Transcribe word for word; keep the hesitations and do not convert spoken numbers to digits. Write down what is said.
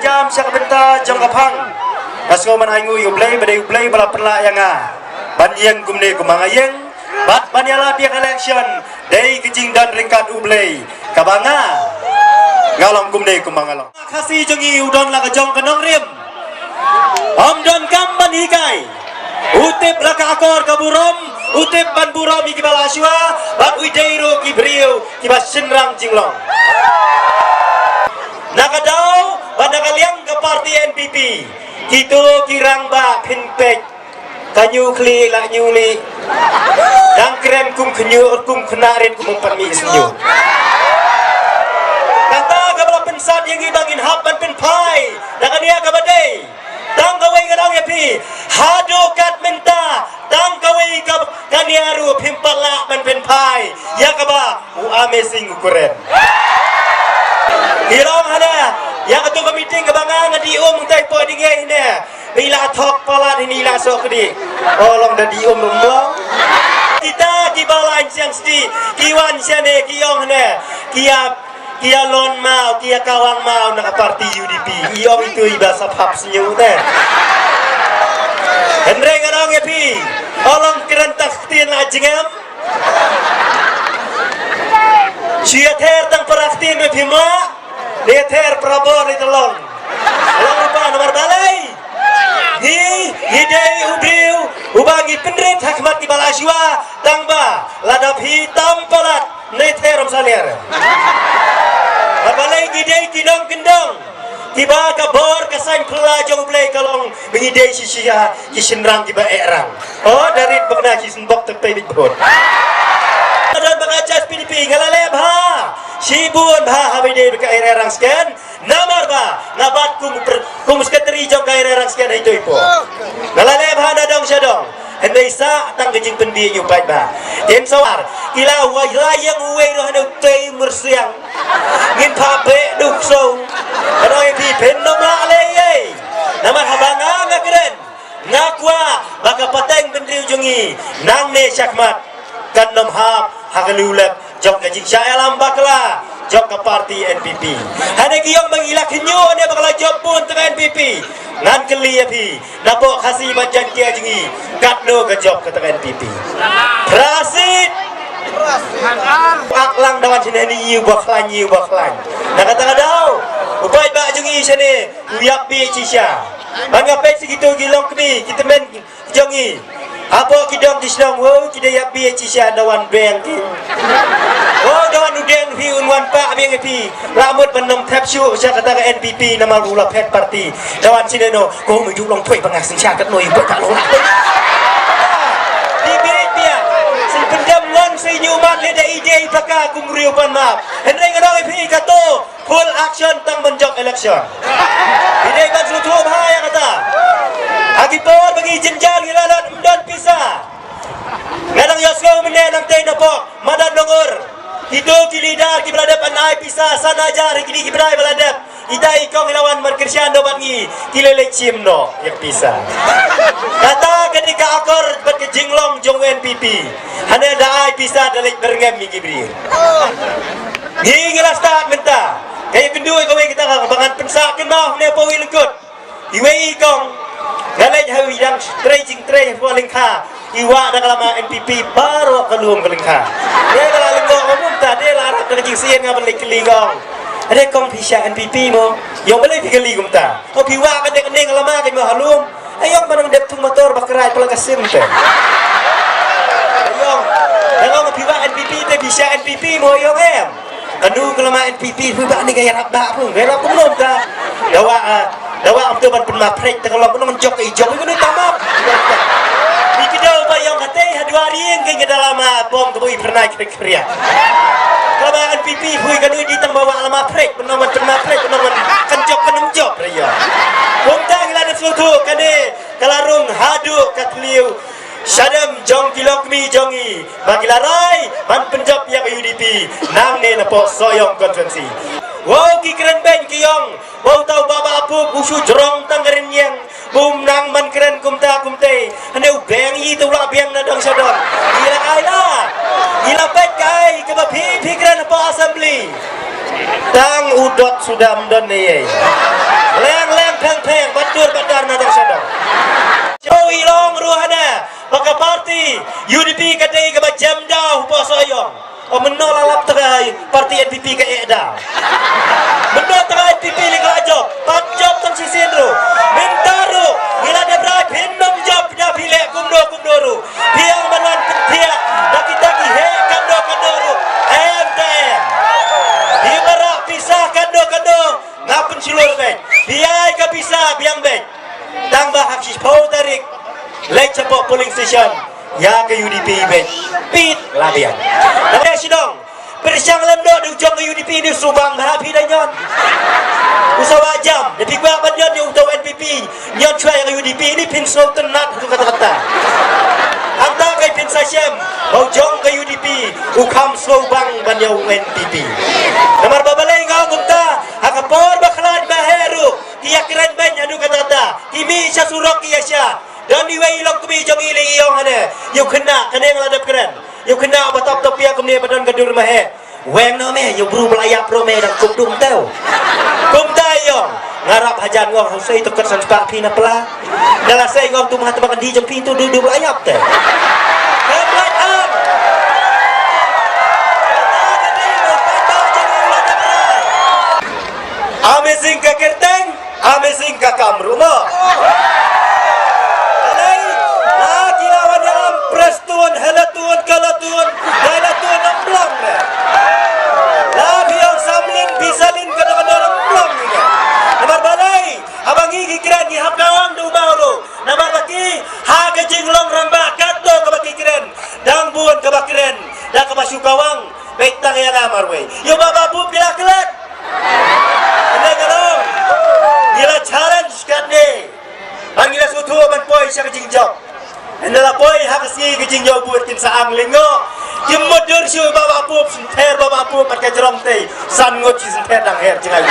Kam sha ka bynta jong ka phang. Nga sngew ban ai nguh ïa U Blei, ba dei U Blei ba la pynlah ïa nga ban ïeng kumne kumba nga ïeng, bad ban ïalap ïa ka election. Dei ka jingdon ryngkat U Blei kaba nga, nga long kumne kumba nga long. Khasi jong ngi u don la ka jong ka nongrim. Ym don kam ban hikai. U tip la ka akor ka burom, u tip ban burom ïa kiba la shuwa, bad u dei ruh ki briew kiba shynrang jinglong. Na ka daw bad na ka liang ka parti N P P, kito ki rangbah phin peit. Ka ñiuh khlieh la ñiuh lieh. Dang kren kum khñiuh, kum khynnah rit, kum pat mih sñiuh. Kata kaba la pynsat ïa ngi ba ngin hap ban pynphai da kane kaba dei. Tang kawei ngan ong ïa phi, haduh kat mynta, tang kawei ka, kane ruh phim pat lah ban pynphai ïa kaba u Amazing u kren. Ngi long hana ïa kato ka meeting kaba nga nga dih um, ngi tai poi ding ei hana. Ngi la thok palat, ngi la sok kdih. O, long da dih um rum long. Kita kiba la ïeng sdih, ki wan shane, ki ong hana, ki ïa, ki ïa lon maw, ki ïa kawang maw na ka parti U D P. I ong itu iba sa phap sñiuh te. Hynrei ngan ong ïa phi, o long kren tak ktien la jingem. Shu ïather tang para ktien ruh phim lah, ïather para bor ruh te long. Long ruh ba namar balei? Ngi, ngi dei u briew uba ngi pynrit ha khmat kiba la shuwa, tang ba lada phi tam palat, ïather ym salia. Namar balei? Ngi dei ki nongkyndong kiba ka bor ka saiñ phylla jong U Blei ka long ba ngi dei shisha ki shynrang kiba eh rang. O, da rit ba kane ki sngewbok te peit beit bhut. Don ba ka jas P D P, nga la leh bha shibun bha haba ïadei bad ka Area Rang Sken. Namar ba nga bat kum pr-, kum sekretari jong ka Area Rang Sken ha ito i por. Nga la leh bha na dong sha dong. Hynrei sa tang ka jingpynbeit ïa u paidbah. Kin sawar, ki la wai la ïeng uwei ruh hana utei myrsiang. Ngin pha beh duk so. Ka dei phi phin ym lah leh ei. Namar haba nga nga kren, nga kwah ba ka pateng bynriew jong ngi nangne shakhmat kan ym hap ha ka liulep jong ka jingshah ïalam bakla jong ka parti N P P. Hane ki ong ba ngi la khñiuh ne ba ka la jop bun te ka N P P. Ngan kylli ïa phi, napoh Khasi bad Jaiñtia jong ngi, katno ka jop kata ka N P P? Phra seat. Ak lang da wan shane, ni ïa u ba khlaiñ, ïa u ba khlaiñ. Na kata ka daw u paidbah jong ngi shane u ïap beit shisha. Ban nga peit sa kito ki longkmie, ki tymmen jong ngi hapoh ki dong ki shnong, wow, ki da ïap beit shisha, da wan beng ki. Wow, da wan u deng phi, un wan pah beng phi. La mut ban ym thep shuh sha kata ka N P P namar u la phet parti. Da wan shane no, ko me ju long poi ba nga sngewsih katno ïa u poi ka long. Di beit biang. Sngewpyndem ngon sa ïa u man leh da i dei ba ka kum riew pan map. Hynrei nga ong ïa phi kato. Full action tang ban jop election. Ngi dei ban sngewthuh bha ïa kata. Ha ki por ba ngi jynjar ngi la lait ym don pisa. Nga dang ïohsngew mynne nangtei napoh madan Nongur. Kito ki leader kiba la dep ban ai pisa san hajar ïa kine ki bnai ba la dep. Ita i kong i la wan ban kyrshan noh bad ngi, ki la leit shim noh ïa ka pisa. Kata ka dei ka akor bad ka jinglong jong u N P P. Hane da ai pisa da leit byrngem ïa ki briew. Ngi ngi la stad mynta. Ka ïakynduh ïa kawei kata ka ba ngan pynsah kynmaw ne pa wi lyngkut. Iwei i kong nga leit ha wi dang trei jingtrei ha lyngkha. I wah da ka lama N P P baroh ka lum ka lyngkha. Dei ka la lyngkha ka mynta dei la rap da ka jingsien nga ban leit kylli kong. Dei kong phi shah N P P mo? Ïong balei phi kylli kumta? Ko phi wah ka dei ka dei ka lama ka mo ha lum. Ïong ba nang dep thung motor ba krai pala ka sim te. Ïong. Ïong phi wah N P P te phi shah N P P mo ïong em. Kanu ka lama N P P phi wah ni ka ïarap da phi ïarap kumno ka. Dawa ah, dawa am tu ban pynmap phrek te ka long kumno jok i jok kumno tamap. Ni ki daw ba ïong kate ha dua rieng ke da lama bom ka bui pernai khrek khriak. Ka lama N P P phi kanu di tang ba wah lama phrek kumno ban pynmap phrek kumno ban kan jok kan jok raya. Kumta ngi la da sngewthuh kane ka la rung haduh ka thliew shadem jong ki longkmie jong ngi ba ki la rai ban pynjop ïa ka U D P nangne napoh Sohiong constituency. Wow ki kren beiñ ki ong, wow tau ba ba puk u shu jrong tang ka rynïeng, bum nang ban kren kumta kumte. Hane u beng i tu la beng na dong sha dong. Ngi la ai la. Ngi la peit kai kaba phi phi kren napoh assembly. Tang u dot suda ym don ne ei. Leh Dei kaba jem da u Bah Sohiong. O mynno la lap trai parti N P P ka eh da. Mynno trai N P P lei ka la jop, pat jop tang shisien ruh. Mynta ruh ngi la dep rai phin ym jop da phi leh kumno kumno ruh. Phi ong ban wan pynthiah da kita ki heh kano kano ruh. Em te em. Phi marah pisa kano kano. Nga pynshlur beit. Phi ai ka pisa biang beit. Tang ba ha ka shiphew tarik leit shapoh polling station ïa ka U D P beit. Pit la biang. Naba shnong pyrshang lem doh da u jong ka U D P ne u sngewbang ba ha phi da ñion. U sawa jam da phi kwah ban ñion ne uto N P P. Ñion shuwa ïa ka U D P ne phin sngewtynnat ha tu kata kata. Hangta ka phin sa shem ba u jong ka U D P u kham sngewbang ban ïa u N P P. Namar ba balei nga ong kumta, ha ka por ba khlad ba heh ruh ki ïakren beiñ haduh katta katta, ki mih sha surok ki ïasha. Don iwei i long kmie jong i lei i ong hangne, ïa u khynnah kane nga la dep kren, ïa u khynnah ba tap tap ïa kumne ba don ka dur maheh. Weng noh me, ïa u bru ba la ïap ruh me dang kum dum teu. Kumta i ong, nga rap hajan, nga ong husei to kat san spah phi na pla. Da la sei nga ong tu ma ha tba ka di jong phi tu du du ba la ïap te. Em lait am. Amazing ka kyrteng, amazing ka kam ruh mo. Alai, la ki la wan ïa am Prestone, Helatone, Kalatone, Dilatone, ym long re. La phi ong Samlin, Bisalin, ka dang ka dang ym long re. Namar balei, haba ngi ngi kren ngi hap kawang da u maw ruh. Namar ba ki ha ka jinglong rangbah katto kaba ki kren, dang bun kaba kren da kaba shu kawang. Beit tang ïa nga marwei. Ïa u Bah Bah Bup ki la klet. Ynda ka long, ngi la challenge katne. Ban ngi la sngewthuh ban poi sha ka jingjop. Ynda la poi ha ka sngi ka jingïoh vote kin sa ang lyngngoh. Kim mut dur shu Bah Bah Bup, sngewthuh Bah Bah Bup bad ka jrong tei. San ngut shi sngewthuh dang her jngai.